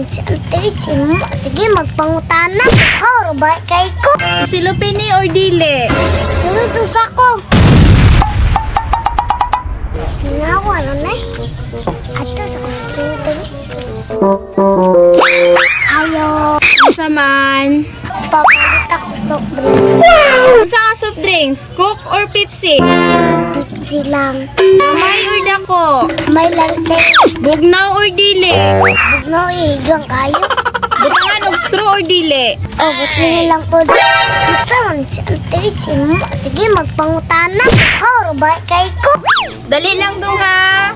man si Ante si mo? Sige, magpangutana. Ikaw, ba kay ko? Isilupin ni or dili? Sunod sa ko. Nangawa na na eh. Ato sa kustring to. Ayo, Unsa man? Papalit ako soft drink. Unsa nga soft drinks? Coke or Pepsi? Pepsi lang. Gamay or dako? May lang te. Bugnaw or dili? Bugnaw igang kayo. Butangan og straw or dili? Oh, buti na lang po. Unsa man si Ante si mo? Sige, magpangutana. Ikaw, ba kay ko? Dali lang dong ha.